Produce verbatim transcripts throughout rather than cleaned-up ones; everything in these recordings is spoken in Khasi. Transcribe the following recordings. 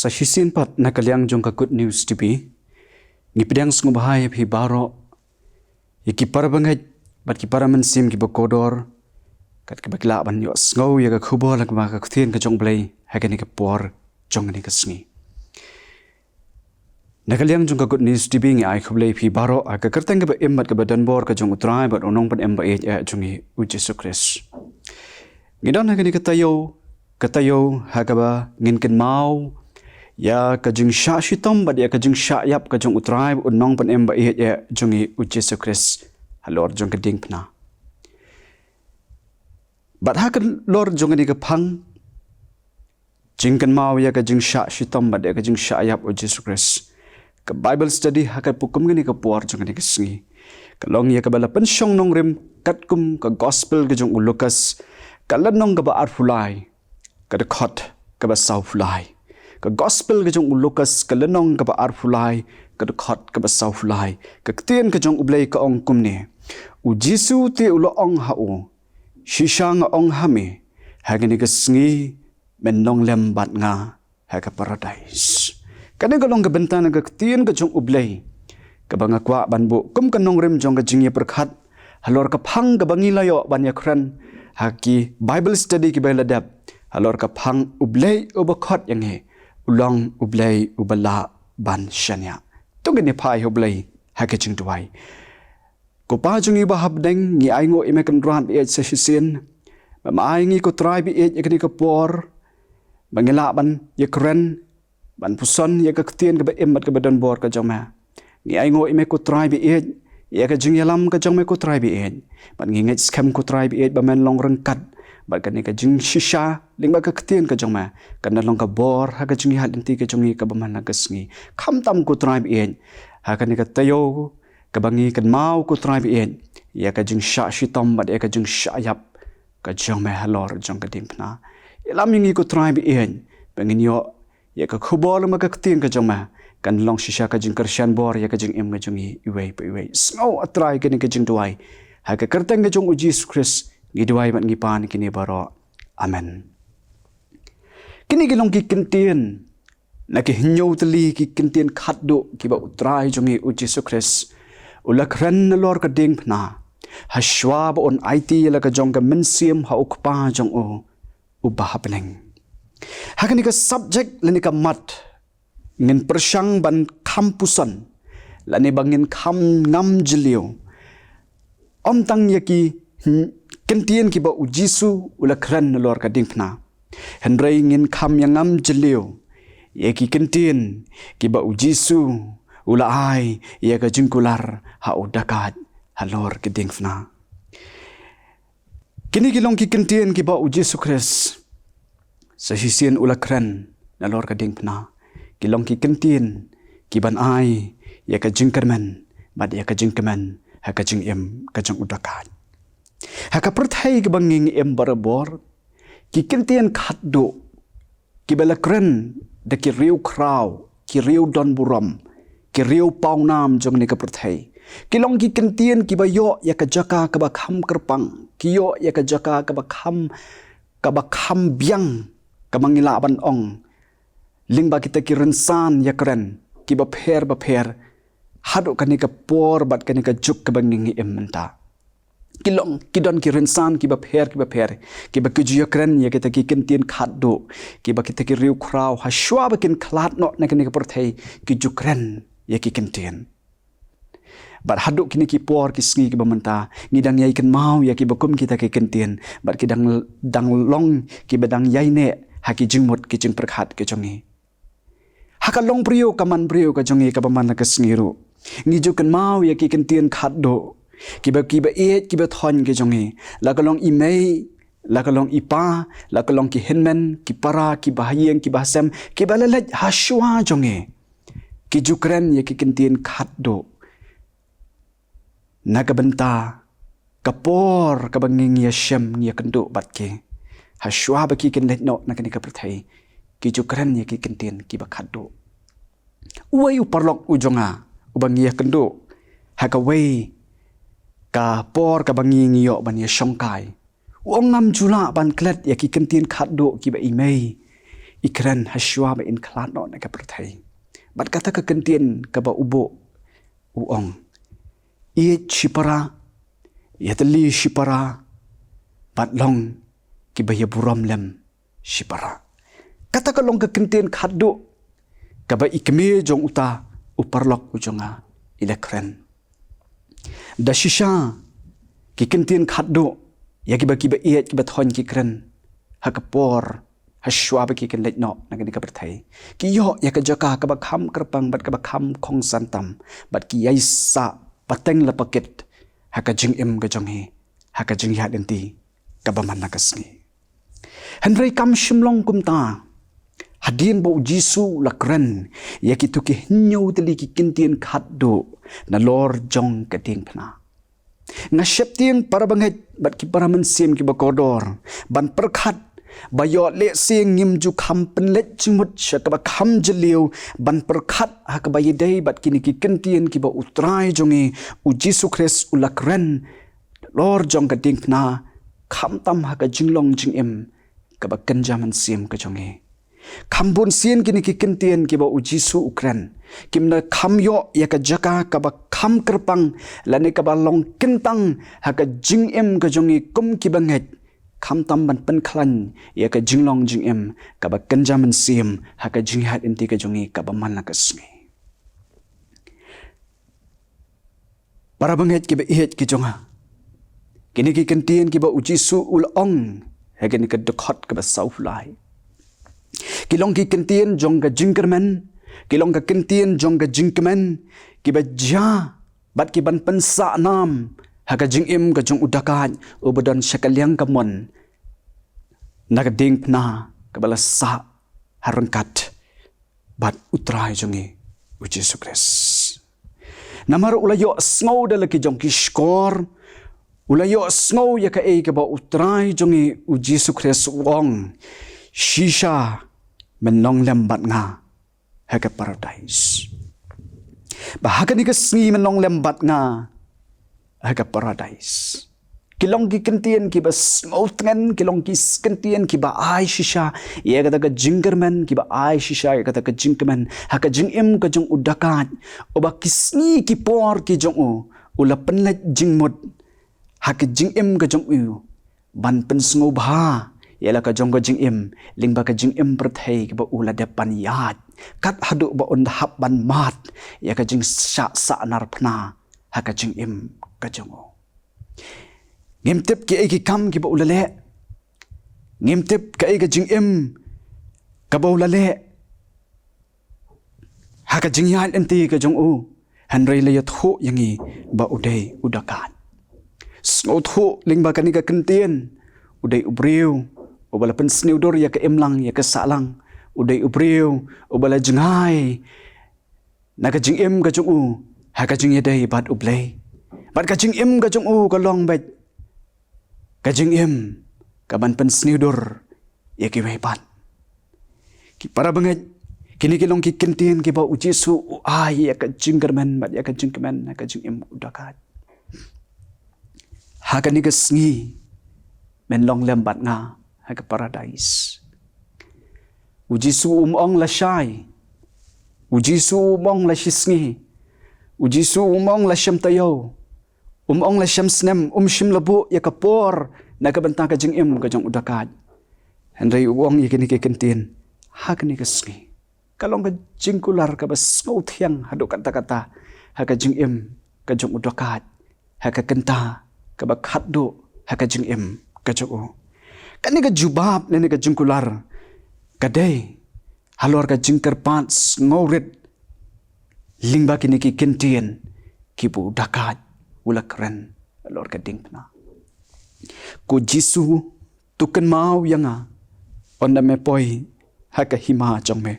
Sa shisien pat na ka liang jong ka Good News T V, ngi pdiang sngewbha ïa phi baroh, ïa ki para bangeit bad ki para mynsiem kiba kordor, kat kiba ki lah ban ïohsngew ïa ka khubor lyngba ka ktien ka jong U Blei ha kane ka por jong kane ka sngi. Na ka liang jong ka Good News T V ngi ai khublei phi baroh ha ka kyrteng kaba im bad kaba donbor ka jong U Trai bad U Nongpynim ba ïeit eh jong ngi U Jisu Khrist. Ngi don ha kane ka taïew, ka taïew ha kaba ngin kynmaw ïa ka jingshah shitom bad ïa ka jingshah ïap ka jong U Trai bad U Nongpynim ba ïeit eh jong ngi U Jisu Khrist halor jong ka diengphna. Bad ha ka lor jong kane ka phang jingkynmaw ïa ka jingshah shitom bad ïa ka jingshah ïap U Jisu Khrist, ka Bible study ha ka kum kane ka por jong kane ka sngi ka long ïa kaba la pynshong nongrim katkum ka Gospel ka jong u Lukas, ka lynnong kaba arphew lai, ka dkhot kaba sawphew lai. Ka Gospel ka jong u Lukas, ka lynnong kaba arphew lai, ka dkhot kaba sawphew lai. Ka ktien ka jong U Blei ka ong kumne: U Jisu te u la ong ha u: Shisha nga ong ha me, ha kane ka sngi men long lem bad nga ha ka paradais. Kane ka long ka bynta na ka ktien ka jong U Blei kaba nga kwah ban buh kum ka nongrim jong ka jingïapyrkhat halor ka phang kaba ngi la ïoh ban ïakren ha ki Bible study kiba la dep, halor ka phang U Blei uba khot ïa ngi u long U Blei uba lah ban shaniah. To ngin ïa phai ha U Blei ha ka jingduwai. Ko Pa jong ngi ba ha bneng, ngi ainguh ïa me Kynrad ba ïeit sa shisien ba me ai ngi, ko Trai ba ïeit, ïa kane ka por ba ngi lah ban ïakren, ban puson ïa ka ktien kaba im bad kaba donbor ka jong me. Ngi ainguh ïa me, ko Trai ba ïeit, ïa ka jingïalam ka jong me, ko Trai ba ïeit. Bad ngi ngeit skhem, ko Trai ba ïeit, ba men long ryngkat bad kane ka jingshisha lyngba ka ktien ka jong me, kan long ka bor ha ka jingïaid lynti ka jong ngi kaba man la ka sngi. Khamtam, ko Trai ba ïeit, ha kane ka taïew kaba ngi kynmaw, ko Trai ba ïeit, ïa ka jingshah shitom bad ïa ka jingshah ïap ka jong me halor jong ka diengphna. Ïalam ïa ngi, ko Trai ba ïeit, ba ngin ïoh ïa ka khubor lyngba ka ktien ka jong me, kan long shisha ka jingkyrshan bor ïa ka jingim ka jong ngi iwei pa iwei. Sngew, A Trai, kane ka jingduwai. Ha ka kyrteng ka jong U Jisu Khrist ngi duwai bad ngi pan kine baroh. Amen. Kine ki long ki kyntien na ki hynñiew tylli ki kyntien khatduh kiba U Trai jong ngi U Jisu Khrist u la kren nalor ka diengphna, ha shuwa ba un aiti ïa la ka jong ka mynsiem ha U Kpa jong u uba ha bneng. Ha kane ka subject lane ka mat ngin pyrshang ban kham puson lane ba ngin kham ngam jylliew ym tang ïa ki, hmm, kyntien kiba U Jisu u la kren nalor ka diengphna, hynrei ngin kham ïa ngam jylliew ïa ki kyntien kiba U Jisu u la ai ïa ka jingkular ha u dakait halor ka diengphna. Kine ki long ki kyntien kiba U Jisu Khrist sa shisien u la kren nalor ka diengphna. Ki long ki kyntien kiban ai ïa ka jingkyrmen bad ïa ka jingkmen ha ka jingim ka jong u dakait. Ha ka pyrthei kaba ngi im barabor, ki kyntien khatduh kiba la kren da ki riewkhraw, ki riewdonburom, ki riewpawnam jong kane ka pyrthei, ki long ki kyntien kiba ïoh ïa ka jaka kaba kham kyrpang, ki ïoh ïa ka jaka kaba kham, kaba kham biang, kaba ngi lah ban ong lyngba kita ki rynsan ïakren kiba pher ba pher haduh kane ka por bad kane ka juk kaba ngi im mynta. Ki long, ki don ki rynsan kiba pher kiba pher kiba ki ju ïakren ïa kita ki kyntien khatduh, kiba kita ki riewkhraw ha shuwa ba kin khlad noh na kane ka pyrthei ki ju kren ïa ki kyntien. Bad haduh kine ki por ki sngi kiba mynta ngi dang ïai kynmaw ïa kiba kum kita ki kyntien bad ki dang, dang long kiba dang ïai neh ha ki jingmut ki jingpyrkhat ki jong ngi. Ha ka longbriew ka manbriew ka jong ngi kaba man la ka sngi ruh, ngi ju kynmaw ïa ki kyntien khatduh kiba, kiba ïeit kiba thoiñ ki jong ngi, la ka long i mei, la ka long i pa, la ka long ki hynmen, ki para, ki bahaïing, ki bahasem, kiba la leit ha shuwa jong ngi. Ki ju kren ïa ki kyntien khatduh na ka bynta ka por kaba ngi, ngi ïashem, ngi ïakynduh bad ki. Ha shuwa ba ki kin leit noh na kane ka pyrthei, ki ju kren ïa ki kyntien kiba khatduh. Uwei u paralok u jong nga uba ngi ïakynduh ha kawei ka por kaba ngi, ngi ïoh ban ïashongkai, u ong ngam ju lah ban klet ïa ki kyntien khatduh kiba i mei, i kren ha shuwa ba in khlad noh na ka pyrthei. Bad kata ka kyntien kaba u buh u ong, ïeit shipara, ïatylli shipara, bad long kiba ïaburom lem shipara. Kata ka long ka kyntien khadduh kaba i kmie jong uta u paralok u jong nga i la kren. Da shisha ki kyntien khadduh ïa kiba kiba ïeit kiba thoiñ ki kren ha ka por ha shuwa ba ki kynleit noh na kane ka pyrthei. Ki ïoh ïa ka jaka kaba kham kyrpang bad kaba kham khongsan tam, bad ki ïai sah pateng la pakit ha ka jingim ka jong ngi, ha ka jingïaid lynti kaba man la ka sngi. Hynrei kam shym long kumta hadien ba u Jisu u la kren ïa kito ki hynñiew tylli ki kyntien khadduh nalor jong ka diengphna. Nga sheptieng para bangeit bad ki para mynsiem kiba kordor ban pyrkhat ba ïoh lehse ngim ju kham pynleit jingmut sha kaba kham jylliew ban pyrkhat ha kaba ïadei bad kine ki kyntien kiba U Trai jong ngi U Jisu Khrist u la kren nalor jong ka diengphna, khamtam ha ka jinglong jingim kaba kynja mynsiem ka jong ngi. Kham bun sien kine ki kyntien kiba U Jisu u kren kim da kham ïoh ïa ka jaka kaba kham kyrpang lane kaba long kyntang ha ka jingim ka jong ngi kum kiba ngeit, khamtam ban pynkhlaiñ ïa ka jinglong jingim kaba kynja mynsiem ha ka jingïaid lynti ka jong ngi kaba man la ka sngi. Para bangeit kiba ïeit ki jong nga, kine ki kyntien kiba U Jisu u la ong ha kane ka dkhot kaba sawphew lai ki long ki kyntien jong ka jingkyrmen, ki long ka kyntien jong ka jingkmen kiba jia bad ki ban pynsah nam ha ka jingim ka jong u dakaid uba don sha ka liang kamon na ka diengphna kaba la sah ha ryngkat bad U Trai jong ngi U Jisu Khrist. Namar u la ïohsngew da la ki jong ki shkor, u la ïohsngew ïa kaei kaba U Trai jong ngi U Jisu Khrist u ong, shisha men long lem bad nga ha ka paradais. Ba ha kane ka sngi men long lem bad nga ha ka paradais. Ki long ki kyntien kiba sngewtngen, ki long ki s- kyntien kiba ai shisha ïa kata ka jingkyrmen, kiba ai shisha ïa kata ka jingkmen ha ka jingim ka jong u dakaid uba ki sngi ki por ki jong u u la pynleit jingmut ha ka jingim ka jong u ban pynsngewbha ïa la ka jong ka jingim lyngba ka jingim pyrthei kaba u la dep ban ïaid, kat haduh ba un da hap ban mad ïa ka jingshah sahnarphna ha ka jingim ka jong u. Ngim tip kiei ki kam kiba u la leh, ngim tip kaei ka jingim kaba u la leh ha ka jingïaid lynti ka jong u, hynrei la ïathuh ïa ngi ba u dei u dakaid. Sngewthuh lyngba kane ka kyntien, u dei u briew uba la pynsniew dur ïa ka imlang ïa ka sahlang, u dei u briew uba la jngai na ka jingim ka jong u ha ka jingïadei bad U Blei. Bad ka jingim ka jong u ka long beit ka jingim ka ban pynsniew dur ïa kiwei pat. Ki para bangeit, kine ki long ki kyntien kiba U Jisu u ai ïa ka jingkyrmen bad ïa ka jingkmen ha ka jingim u dakaid. Ha kane ka sngi men long lem bad nga ha ka paradais. U Jisu um ong lashai, U Jisu um ong lashisngi, U Jisu um ong lashem taïew, um ong lashem snem, um shym la buh ïa ka por na ka bynta ka jingim ka jong u dakaid. Hynrei u ong ïa kine ki kyntien ha kane ka sngi. Ka long ka jingkular kaba sngewthiang haduh katta katta ha ka jingim ka jong u dakaid, ha ka kynta kaba khatduh ha ka jingim ka jong u. Kane ka jubab lane ka jingkular ka dei halor ka jingkyrpad sngewrit lyngba kine ki kyntien kiba u dakaid u la kren halor ka diengphna. Ko Jisu, to kynmaw ïa nga ynda me poi ha ka hima jong me.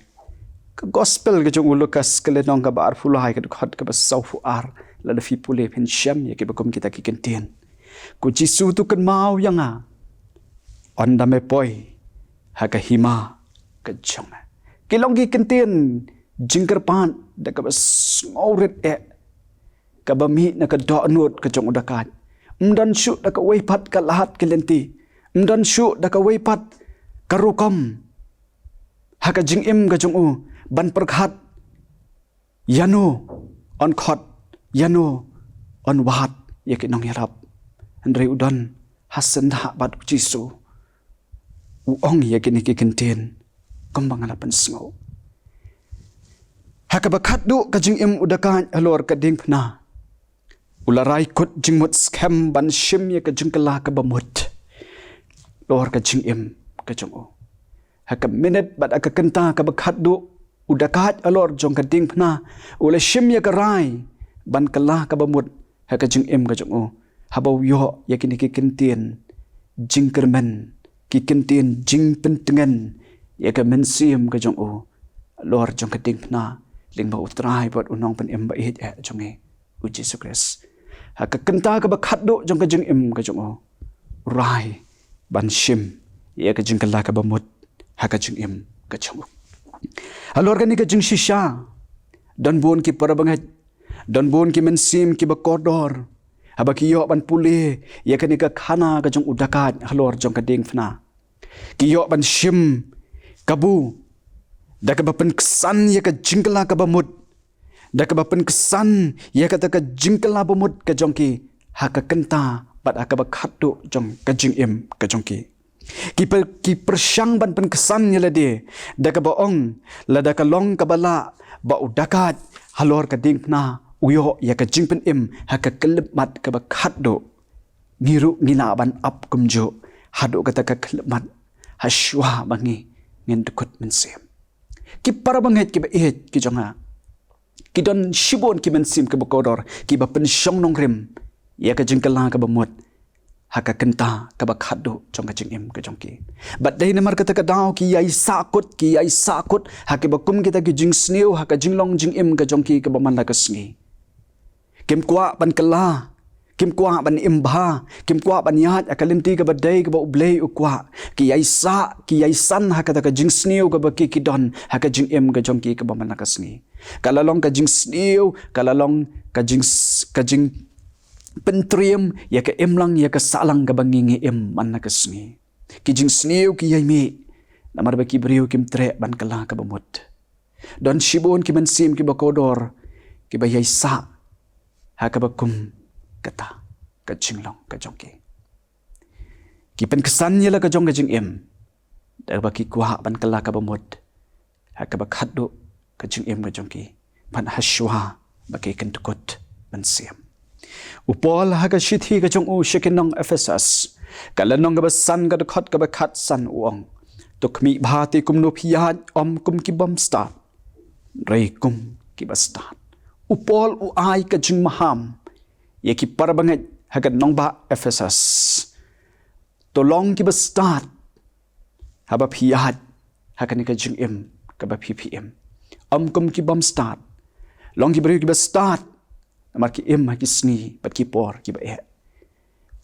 Ka gospel ka jong u Lukas ka lynnong kaba arphew lai ka dkhot kaba sawphew ar, lada phi pule phin shem ïa kiba kum kita ki kyntien. Ko Jisu, to kynmaw ïa nga ynda me poi ha ka hima ka jong me. Ki long ki kyntien jingkyrpad da kaba sngewrit eh, kaba mih na ka dohnud ka jong u dakaid. Ym don shuh da kawei pat ka lad ka lynti, ym don shuh da kawei pat ka rukom ha ka jingim ka jong u ban pyrkhat ïano yn khot, ïano yn wad ïa ki nongïarap. Hynrei u don ha syndah bad u Jisu. U ong ïa kine ki kyntien kumba nga la pynsngew. Ha kaba khatduh ka jingim u Dakait halor ka diengphna, u la rai kut jingmut skhem ban shim ïa ka jingkylla kaba mut halor ka jingim ka jong u. Ha ka minit bad ha ka kynta kaba khatduh, u Dakait halor jong ka diengphna u la shim ïa ka rai ban kylla kaba mut ha ka jingim ka jong u, haba u ïoh ïa kine ki kyntien jingkyrmen, ki kyntien jingpyntngen ïa ka mynsiem ka jong u halor jong ka diengphna, lyngba u Trai bad u Nongpynim ba ïeit eh jong ngi, u Jisu Khrist. Ha ka kynta kaba khatduh jong ka jingim ka jong u, u rai ban shim ïa ka jingkylla kaba mut ha ka jingim ka jong u. Halor kane ka jingshisha, don bun ki parabangeit, don bun ki mynsiem kiba kordor, haba ki ïoh ban pule ïa kane ka khana ka jong u Dakait halor jong ka diengphna. Ki ïoh ban shim kabu da kaba pynksan ïa ka jingkylla kaba mut, da kaba pynksan ïa kata ka jingkylla ba mut ka jong ki ha ka kynta bad ha kaba khatduh jong ka jingim ka jong ki. Ki py-, ki pyrshang ban pynksan ïa lade da kaba ong, lada ka long kaba lah ba u Dakait halor ka diengphna u ïoh ïa ka jingpynim ha ka khyllipmat kaba khatduh, ngi ruh ngi lah ban ap kumjuh haduh kata ka khyllipmat, hashwa ba ngi ngin dkut mynsiem. Ki parabangeit kiba ïeit ki jong nga, ki don shibun ki mynsiem kiba kordor kiba pynshong nongrim ïa ka jingkylla kaba mut ha ka kynta kaba khatduh jong ka jingim ka jong ki. Bad dei namar kata ka daw ki ïai sah kut, ki ïai sah kut ha kiba kum kita ki jingsniew ha ka jinglong jingim ka jong ki kaba man la ka sngi. Kim kwah ban kylla, kim kwah ban im bha, kim kwah ban ïaid ha ka lynti kaba dei kaba U Blei u kwah. Ki ïai sah, ki ïai san ha kata ka jingsniew kaba ki, ki don ha ka jingim ka jong ki kaba man la ka sngi. Ka la long ka jingsniew, ka la long ka jing, ka jingpyntriem ïa ka imlang ïa ka sahlang kaba ngi, ngi im man la ka sngi. Ki jingsniew ki ïai mih namar ba ki briew kim treh ban kylla kaba mut. Don shibun ki mynsiem kiba kordor kiba ïai sah ha kaba kum kata ka jinglong ka jong ki. Ki pynksan ïa la ka jong ka jingim da kaba ki kwah ban kylla kaba mut ha kaba khatduh ka jingim ka jong ki, ban hashwa ba ki kyndkut mynsiem. U Paul ha ka shithi ka jong u sha ki nong Ephesus, ka lynnong kaba san, ka dkhot kaba khatsan, u ong: To khmih bha te kumno phi ïaid, ym kum ki bym stad, hynrei kum kiba stad. U Paul u ai ka jingmaham ïa ki parabangeit ha ka nongbah Ephesus. To long kiba stad haba phi ïaid ha kane ka jingim kaba phi, phi im. Ym kum ki bym stad. Long ki briew kiba stad namar ki im ha ki sngi bad ki por kiba eh.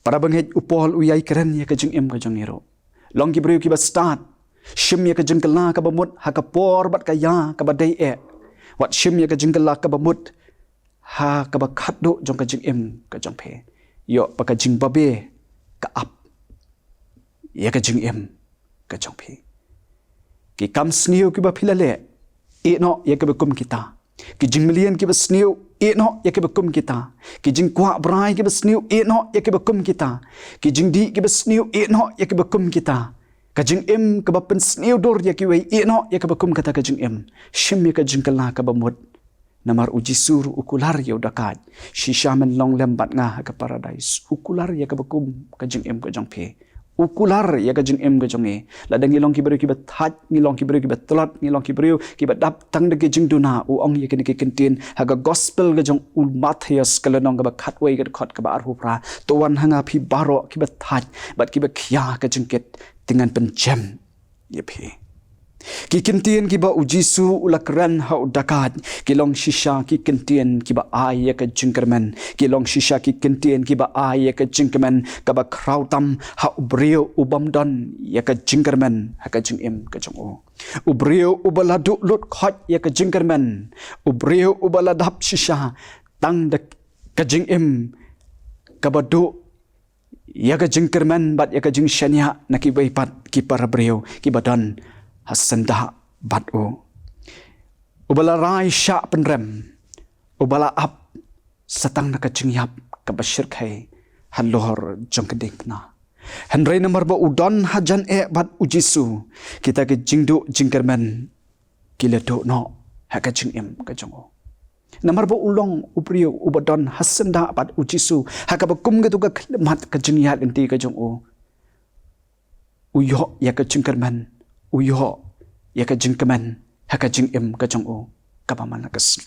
Parabangeit, u Paul u ïai kren ïa ka jingim ka jong ngi ruh. Long ki briew kiba stad. Shim ïa ka jingkylla kaba mut ha ka por bad ka ïa kaba dei eh. Wat shim ïa ka jingkylla kaba mut ha kaba khatduh jong ka jingim ka jong phi. Ïoh ba ka jingbabe ka ap ïa ka jingim ka jong phi. Ki kam sniew kiba phi la leh, ïeh noh ïa kiba kum kita. Ki jingmlien kiba sniew, ïeh noh ïa kiba kum kita. Ki jingkwah brai kiba sniew, ïeh noh ïa kiba kum kita. Ki jingdih kiba sniew, ïeh noh ïa kiba kum kita. Ka jingim kaba pynsniew dur ïa kiwei, ïeh noh ïa kaba kum kata ka jingim. Shim ïa ka jingkylla kaba mut. Namar u Jisu ruh u kular ïa u dakait: Shisha men long lem bad nga ha ka paradais. U kular ïa kaba kum ka jingim ka jong phi. U kular ïa ka jingim ka jong ngi. Lada ngi long ki briew kiba thait, ngi long ki briew kiba tlot, ngi long ki briew kiba dap tang da ki jingduna, u ong ïa kine ki kyntien ha ka gospel ka jong u Mathaios, ka lynnong kaba khatwei, ka dkhot kaba arphew phra: To wan ha nga phi baroh kiba thait bad kiba khia ka jingkit, te ngan pynjem ïa phi. Ki kyntien kiba u Jisu u la kren ha u dakait ki long shisha ki kyntien kiba ai ïa ka jingkyrmen. Ki long shisha ki kyntien kiba ai ïa ka jingkmen kaba khraw tam ha u briew u bym don ïa ka jingkyrmen ha ka jingim ka jong u. U briew uba la duh lut khoit ïa ka jingkyrmen, u briew uba la dap shisha tang da ka jingim kaba duh ïa ka jingkyrmen bad ïa ka jingshaniah na kiwei pat ki para briew kiba don ha syndah bad u. Uba la rai shah pynrem, uba la ap sa tang na ka jingïap kaba shyrkhei halor jong ka diengphna. Hynrei namar ba u don hajan eh bad u Jisu, kita ki jingduh jingkyrmen ki la duh noh ha ka jingim ka jong u. Namar ba u long u briew uba don ha syndah bad u Jisu, ha kaba kum katu ka khyllipmat ka jingïaid lynti ka jong u, u ïoh ïa ka jingkyrmen, u ïoh ïa ka jingkmen ha ka jingim ka jong u kaba man la ka sngi.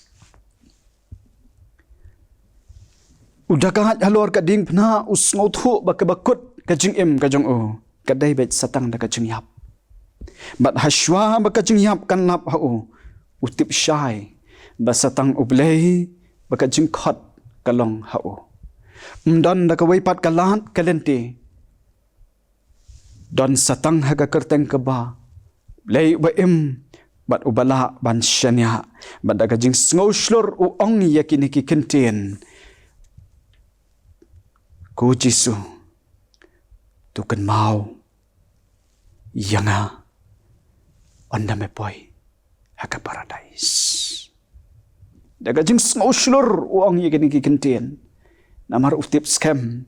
U da kait halor ka diengphna, u sngewthuh ba kaba kut ka jingim ka jong u ka dei beit sa tang da ka jingïap. Bad hashwa ba ka jingïap kan lap ha u, u tip shai ba sa tang U Blei ba ka jingkhot ka long ha u. Ym don da kawei pat ka lad ka lynti, don sa tang ha ka kyrteng kaba U Blei uba im bad uba lah ban shaniah. Bad da ka jingsngew shlur u ong ïa kine ki kyntien, ko Jisu, to kynmaw ïa nga ynda me poi ha ka paradais. Da ka jingsngew shlur u ong ïa kine ki kyntien, namar u tip skhem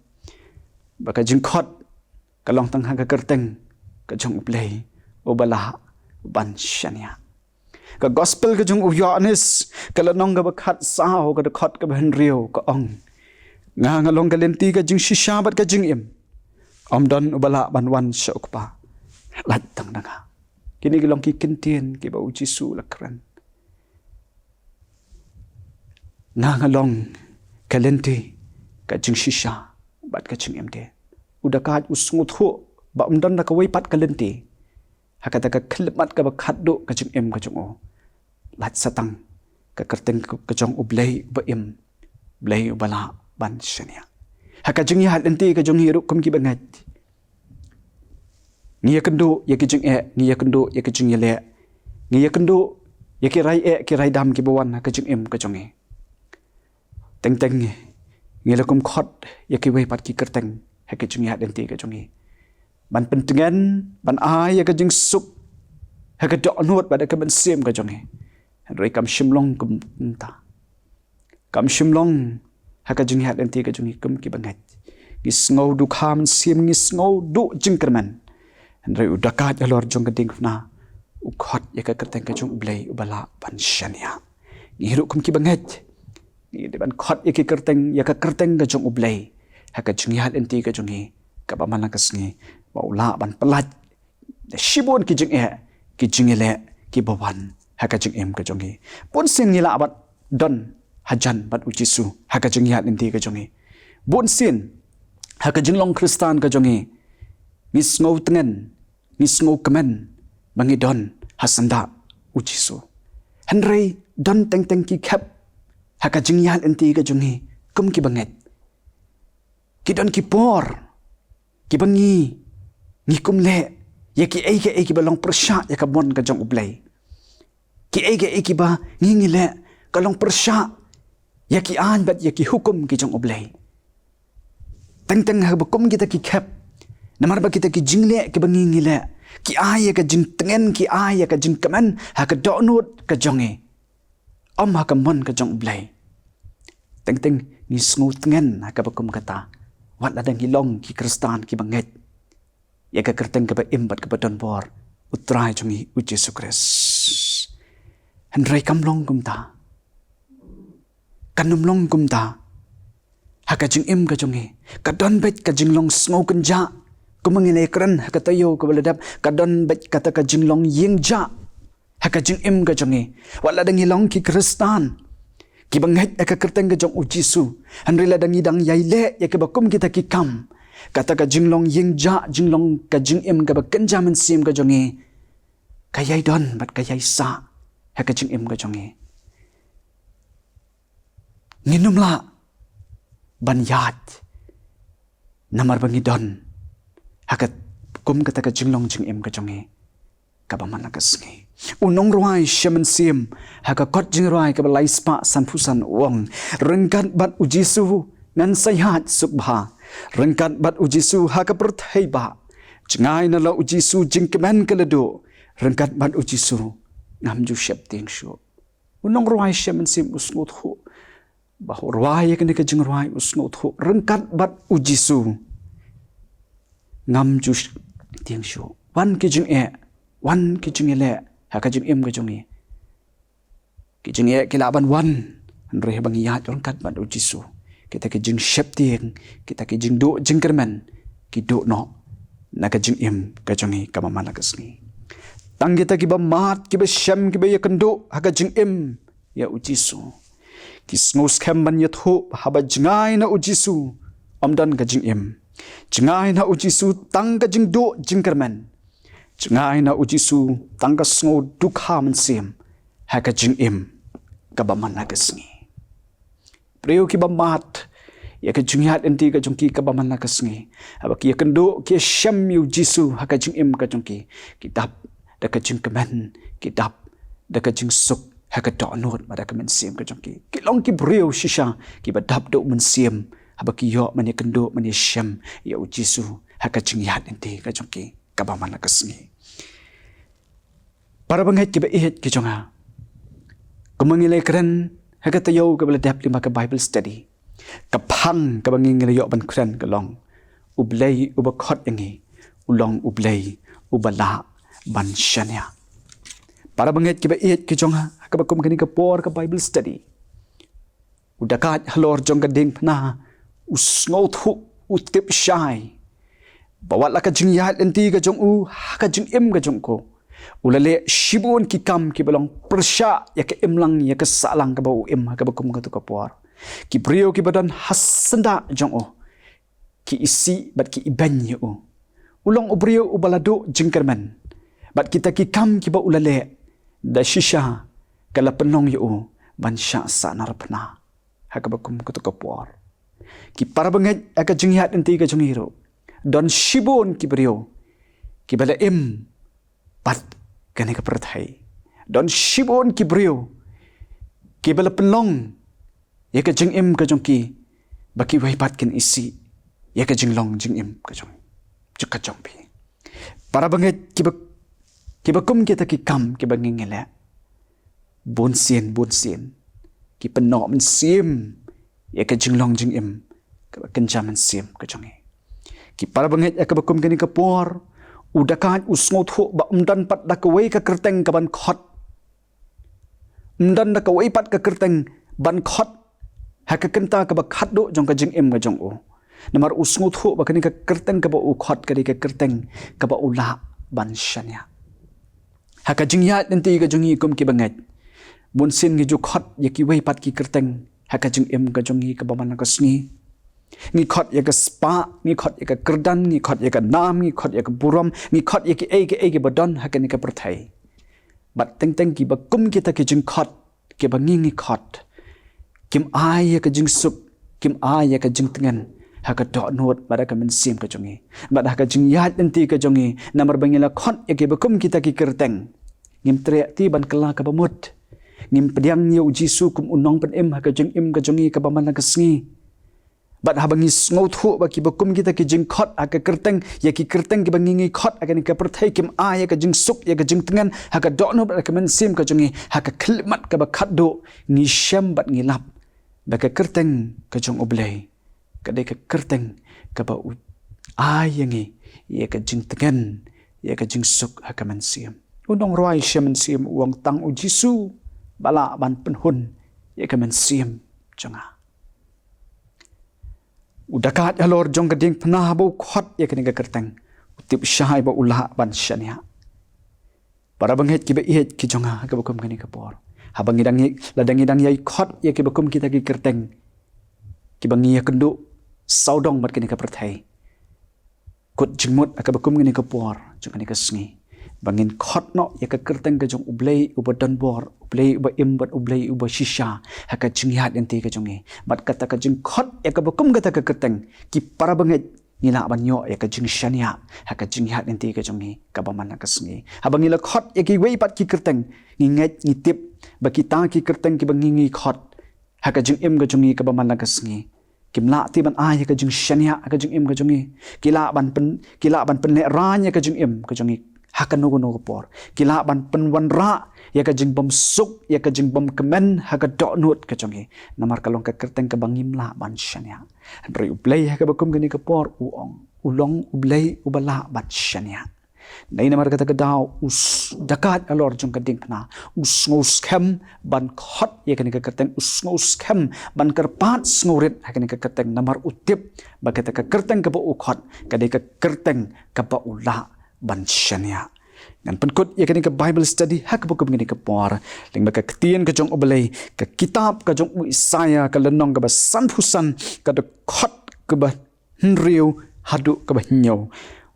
ba ka jingkhot ka long tang ha ka kyrteng ka jong U Blei uba lah ban shaniah. Ka gospel ka jong u Ïoannis, ka lynnong kaba khatsaw, ka dkhot kaba hynriew, ka ong, nga nga long ka lynti, ka jingshisha bad ka jingim. Ym don uba lah ban wan sha u Kpa lait tang da nga. Kine ki long ki kyntien kiba u Jisu u la kren. Nga nga long ka lynti, ka jingshisha bad ka jingim de. U da kait u sngewthuh ba ym don da kawei pat ka lynti ha kata ka khyllipmat kaba khatduh ka jingim ka jong u, lait sa tang ka kyrteng ka jong U Blei uba im, Blei uba lah ban shaniah. Ha ka jingïaid lynti ka jong ngi ruh kum ki bangeit, ngi ïakynduh ïa ki jingeh, ngi ïakynduh ïa ki jingïaleh, ngi ïakynduh ïa ki rai eh ki rai dam kiba wan ha ka jingim ka jong ngi. Teng teng ngi la kumkhot ïa kiwei pat ki kyrteng ha ka jingïaid lynti ka jong ngi, ban pyntngen, ban ai ïa ka jingsuk ha ka dohnud bad ha ka mynsiem ka jong ngi. Hynrei kam shym long kumta. Kam shym long ha ka jingïaid lynti ka jong ngi kum ki bangeit. Ngi sngew dukha mynsiem, ngi sngew duh jingkyrmen. Hynrei u da kait halor jong ka diengphna, u khot ïa ka kyrteng ka jong U Blei uba lah ban shaniah. Ngi ruh kum ki bangeit, ngi dei ban khot ïa ki kyrteng, ïa ka kyrteng ka jong U Blei ha ka jingïaid lynti ka jong ngi kaba man la ka sngi, ba u lah ban pyllait da shibun ki jingeh, ki jingïaleh kiba wan ha ka jingim ka jong ngi. Bun sien ngi lah ban don hajan bad u Jisu ha ka jingïaid lynti ka jong ngi. Bun sien ha ka jinglong Khristan ka jong ngi, ngi sngewtngen, ngi sngewkmen ba ngi don ha syndah u Jisu. Hynrei don teng teng ki khep ha ka jingïaid lynti ka jong ngi kum ki bangeit. Ki don ki por kiba ngi, ngi kum leh ïa kiei kiei kiba long pyrshah ïa ka mon ka jong U Blei. Kiei kiei kiba ngi, ngi leh ka long pyrshah ïa ki aiñ bad ïa ki hukum ki jong U Blei. Teng teng haba kum kita ki khep, namar ba kita ki jingleh kiba ngi, ngi leh, ki ai ïa ka jingtngen, ki ai ïa ka jingkmen ha ka dohnud ka jong ngi, ym ha ka mon ka jong U Blei. Teng teng ngi sngewtngen ha kaba kum kata, wat lada ngi long ki Khristan kiba ngeit ïa ka kyrteng kaba im bad kaba donbor, U Trai jong ngi U Jisu Khrist. Hynrei kam long kumta. Kan ym long kumta. Ha ka jingim ka jong ngi, ka don beit ka jinglong sngewkynjah. Kumba ngi la ïakren ha ka taïew kaba la dep, ka don beit kata ka jinglong ïingjah ha ka jingim ka jong ngi. Wat lada ngi long ki Khristan kiba ngeit ha ka kyrteng ka jong U Jisu, hynrei lada ngi dang ïai leh ïa kiba kum kita ki kam, kata ka jinglong ïingjah, jinglong ka jingim kaba kynja mynsiem ka jong ngi, ka ïai don bad ka ïai sah ha ka jingim ka jong ngi. Ngin ym lah ban ïaid namar ba ngi don ha ka kum kata ka jinglong jingim ka jong ngi kaba man la ka sngi. U nongrwai sha mynsiem ha ka kot jingrwai kaba lai spah sanphew san u ong, ryngkat bad U Jisu ngan sa ïaid suk bha. Ryngkat bad U Jisu ha ka pyrthei bah. Jngai na la U Jisu jingkmen ka la duh. Ryngkat bad U Jisu Ngam ju sheptieng shuh. U nongrwai shem mynsiem u sngewthuh ba u rwai ïa kane ka jingrwai u sngewthuh ryngkat bad u Jisu. Ngam ju sheptieng shuh. Wan ki jingeh, wan ki jingeh leh ha ka jingim ka jong ngi. Ki jingeh ki lah ban wan, hynrei haba ngi ïaid ryngkat bad u Jisu, kita ki jingsheptieng, kita ki jingduh jingkyrmen ki duh noh na ka jingim ka jong ngi kaba man la ka sngi. Tang kita kiba mad, kiba shem, kiba ïakynduh ha ka jingim ïa u Jisu, ki sngew skhem ban ïathuh haba jngai na u Jisu ym don ka jingim. Jngai na u Jisu tang ka jingduh jingkyrmen. Jngai na u Jisu tang ka sngew dukha mynsiem ha ka jingim kaba man la ka sngi. Briew kiba mad ïa ka jingïaid lynti ka jong ki kaba man la ka sngi, haba ki ïakynduh, ki ïashem ïa u Jisu ha ka jingim ka jong ki, ki dap da ka jingkmen, ki dap da ka jingsuk ha ka dohnud bad ha ka mynsiem ka jong ki. Ki long ki briew shisha kiba dap da u mynsiem haba ki ïoh ban ïakynduh, ban ïashem ïa u Jisu ha ka jingïaid lynti ka jong ki kaba man la ka sngi. Para bangeit kiba ïeit ki jong nga, kumba ngi la kren ha ka taïew kaba la dep lyngba ka Bible study, ka phang kaba ngi, ngi la ïoh ban kren ka long, U Blei uba khot ïa ngi u long U Blei uba lah ban shaniah. Para bangeit kiba ïeit ki jong nga, ha kaba kum kane ka por ka Bible study, u dakaid halor jong ka diengphna u sngewthuh, u tip shai ba wat la ka jingïaid lynti ka jong u, ha ka jingim ka jong u, u la leh shibun ki kam kiba long pyrshah ïa ka imlang, ïa ka sahlang kaba u im ha kaba kum kato ka por. Ki briew kiba don ha syndah jong u ki isih bad ki ibeiñ ïa u. U long u briew uba la duh jingkyrmen bad kita ki kam kiba u la leh da shisha ka la pynlong ïa u ban shah sahnarphna ha kaba kum kato ka por. Ki para bangeit, ha ka jingïaid lynti ka jong ngi ruh don shibun ki briew kiba la im pat kane ka pyrthei. Don shibun ki briew kiba la pynlong ïa ka jingim ka jong ki ba kiwei pat kin isih ïa ka jinglong jingim ka jong, ka jong phi. Para bangeit kiba, kiba kum kita ki kam kiba ngi, ngi leh, bunsien, bunsien ki pynnoh mynsiem ïa ka jinglong jingim kaba kynja mynsiem ka jong ngi. Ki para bangeit, ha kaba kum kane ka por, u dakaid u sngewthuh ba ym don pat da kawei ka kyrteng kaban khot. Ym don da kawei pat ka kyrteng ban khot ha ka kynta kaba khatduh jong ka jingim ka jong u. Namar u sngewthuh ba kane ka kyrteng kaba u khot ka dei ka kyrteng kaba u lah ban shaniah. Ha ka jingïaid lynti ka jong ngi kum ki bangeit, bunsien ngi ju khot ïa kiwei pat ki kyrteng ha ka jingim ka jong ngi kaba man la ka sngi. Ngi khot ïa ka spah, ngi khot ïa ka kyrdan, ngi khot ïa ka nam, ngi khot ïa ka burom, ngi khot ïa kiei kiei kiba don ha kane ka pyrthei. Bad teng teng kiba kum kita ki jingkhot kiba ngi, ngi khot, kim ai ïa ka jingsuk, kim ai ïa ka jingtngen ha ka dohnud bad ha ka mynsiem ka jong ngi bad ha ka jingïaid lynti ka jong ngi. Namar ba ngi la khot ïa kiba kum kita ki kyrteng, ngim treh ti ban kylla kaba mut. Ngim pdiang ïa u Jisu kum u nongpynim ha ka jingim ka jong ngi kaba man la ka sngi. Bad haba ngi sngewthuh ba kiba kum kita ki jingkhot ha ka kyrteng, ïa ki kyrteng kiba ngi, ngi khot ha kane ka pyrthei, kim ai ïa ka jingsuk, ïa ka jingtngen ha ka dohnud bad ha ka mynsiem ka jong ngi, ha ka khyllipmat kaba khatduh ngi shem bad ngi lap ba ka kyrteng ka jong U Blei ka dei ka kyrteng kaba u ai ïa ngi ïa ka jingtngen, ïa ka jingsuk ha ka mynsiem. U nongrwai shem mynsiem u ong, tang u Jisu ba lah ban pynhun ïa ka mynsiem jong nga. U dakaid halor jong ka diengphna haba u khot ïa kane ka kyrteng, u tip shai ba u lah ban shaniah. Para bangeit kiba ïeit ki jong nga, ha kaba kum kane ka por, haba ngi dang ïai, lada ngi dang ïai khot ïa kiba kum kita ki kyrteng kiba ngi ïakynduh sawdong bad kane ka pyrthei, kut jingmut ha kaba kum kane ka por jong kane ka sngi ba ngin khot noh ïa ka kyrteng ka jong U Blei uba donbor, U Blei uba im bad U Blei uba shisha ha ka jingïaid lynti ka jong ngi. Bad kata ka jingkhot ïa kaba kum kata ka kyrteng, ki para bangeit, ngi lah ban ïoh ïa ka jingshaniah ha ka jingïaid lynti ka jong ngi kaba man la ka sngi. Haba ngi la khot ïa kiwei pat ki kyrteng, ngi ngeit, ngi tip ba kita ki kyrteng kiba ngi, ngi khot ha ka jingim ka jong ngi kaba man la ka sngi, kim lah ti ban ai ïa ka jingshaniah ha ka jingim ka jong ngi. Ki lah ban pyn, ki lah ban pynlehraiñ ïa ka jingim ka jong ngi ha kano kano ka por. Ki lah ban pynwanrah ïa ka jingbymsuk, ïa ka jingbymkmen ha ka dohnud ka jong ngi. Namar ka long ka kyrteng kaba ngim lah ban shaniah. Hynrei U Blei ha kaba kum kane ka por u ong, u long U Blei uba lah ban shaniah. Dei namar kata ka daw u s-, dakaid halor jong ka diengphna u sngewskhem ban khot ïa kane ka kyrteng, u sngewskhem ban kyrpad sngewrit ha kane ka kyrteng, namar u tip ba kata ka kyrteng kaba u khot ka dei ka kyrteng kaba u lah ban shaniah. Ngan pynkut ïa kane ka Bible study ha kaba kum kane ka por lyngba ka ktien ka jong U Blei, ka kitab ka jong u Isaïah, ka lynnong kaba sanphew san, ka dkhot kaba hynriew haduh kaba hynñiew.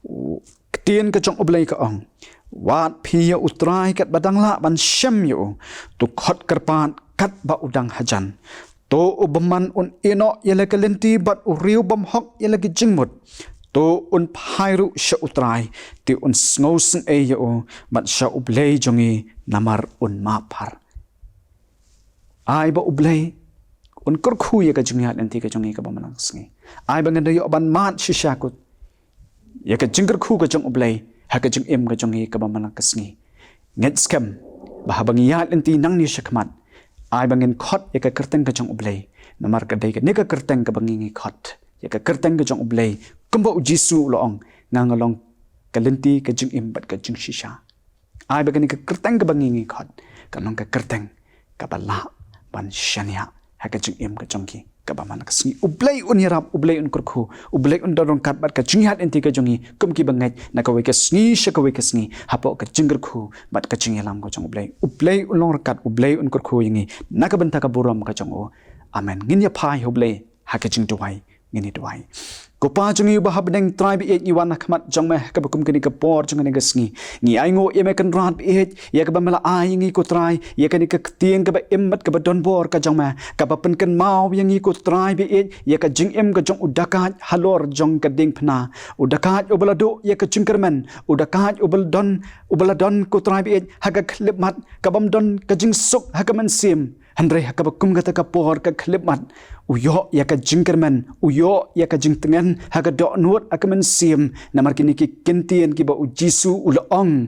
U ktien ka jong U Blei ka ong, wat phi ïa U Trai katba dang lah ban shem ïa u, to khot kyrpad katba u dang hajan. To u bymman un ïehnoh ïa la ka lynti bad u riew bymhok ïa la ki jingmut. To un phai ruh sha U Trai, te un sngewsynei ïa u, bad sha U Blei jong ngi, namar un map bha. Ai ba U Blei un kyrkhu ïa ka jingïaid lynti ka jong ngi kaba man la ka sngi. Ai ba ngan da ïoh ban mad shisha kut ïa ka jingkyrkhu ka jong U Blei ha ka jingim ka jong ngi kaba man la ka sngi. Ngeit skhem ba haba ngi ïaid lynti nangne shakhmat, ai ba ngin khot ïa ka kyrteng ka jong U Blei, namar ka dei kane ka kyrteng kaba ngi ngi khot, ïa ka kyrteng ka jong U Blei, kumba U Jisu u la ong, nga nga long ka lynti, ka jingim bad ka jingshisha. Ai ba kane ka kyrteng kaba ngi ngi khot kan long ka kyrteng kaba lah ban shaniah ha ka jingim ka jong ki kaba man la ka sngi. U Blei un ïarap, U Blei un kyrkhu, U Blei un don ryngkat bad ka jingïaid lynti ka jong ngi kum ki bangeit na kawei ka sngi sha kawei ka sngi, hapoh ka jingkyrkhu bad ka jingïalam ka jong U Blei. U Blei un long ryngkat, U Blei un kyrkhu ïa ngi na ka bynta ka burom ka jong u. Amen. Ngin ïa phai ha U Blei ha ka jingduwai. Ngin ïa duwai. Ko Pa jong ngi uba ha bneng, Trai ba ïeit, ngi wan ha khmat jong me ha kaba kum kane ka por jong kane ka sngi. Ngi ainguh ïa me Kynrad ba ïeit ïa kaba me la ai ïa ngi ko Trai ïa kane ka ktien kaba im bad kaba don bor ka jong me, kaba pynkynmaw ïa ngi ko Trai ba ïeit ïa ka jingim ka jong u dakaid halor jong ka diengphna. U dakaid uba la duh ïa ka jingkyrmen, u dakaid uba la don, uba la don ko Trai ba ïeit ha ka khyllipmat, kabym don ka jingsuk ha ka mynsiem. Hynrei ha kaba kum kata ka por ka khyllipmat, u ïoh ïa ka jingkyrmen, u ïoh ïa ka jingtngen ha ka dohnud ha ka mynsiem, namar kine ki kyntien kiba U Jisu u la ong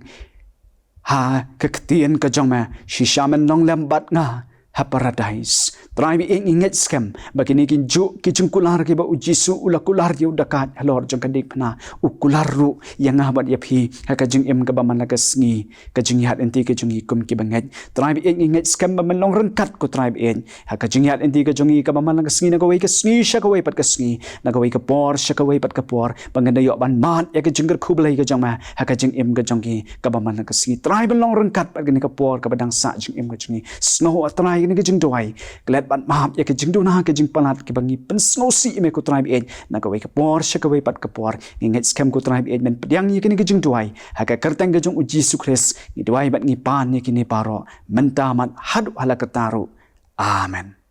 ha ka ktien ka jong me, shisha men long lem bad nga ha Paradais. Trai ba ïeit, ngi ngeit skhem ba kine ki juh ki jingkular kiba U Jisu u la kular ïa u dakaid halor jong ka diengphna, u kular ruh ïa nga bad ïa phi ha ka jingim kaba man la ka sngi, ka jingïaid lynti ka jong ngi kum ki bangeit. Trai ba ïeit, ngi ngeit skhem ba men long ryngkat ko Trai ba ïeit ha ka jingïaid lynti ka jong ngi kaba man la ka sngi, na kawei ka sngi sha kawei pat ka sngi, na kawei ka por sha kawei pat ka por, ba ngan da ïoh ban mad ïa ka jingkyrkhu Blei ka jong me ha ka jingim ka jong ngi kaba man la ka sngi. Trai ba long ryngkat bad kane ka por kaba dang sah jingim ka jong ngi. Sngewbha Trai kane ka jingduwai, klet bad map ïa ka jingduna ka jingpalat kiba ngi pynsngewsih ïa me ko Trai ba ïeit, na kawei ka por sha kawei pat ka por. Ngi ngeit skhem ko Trai ba ïeit men pdiang ïa kane ka jingduwai ha ka kyrteng ka jong U Jisu Khrist ngi duwai bad ngi pan ïa kine baroh, mynta, mat haduh hala karta ruh. Amen.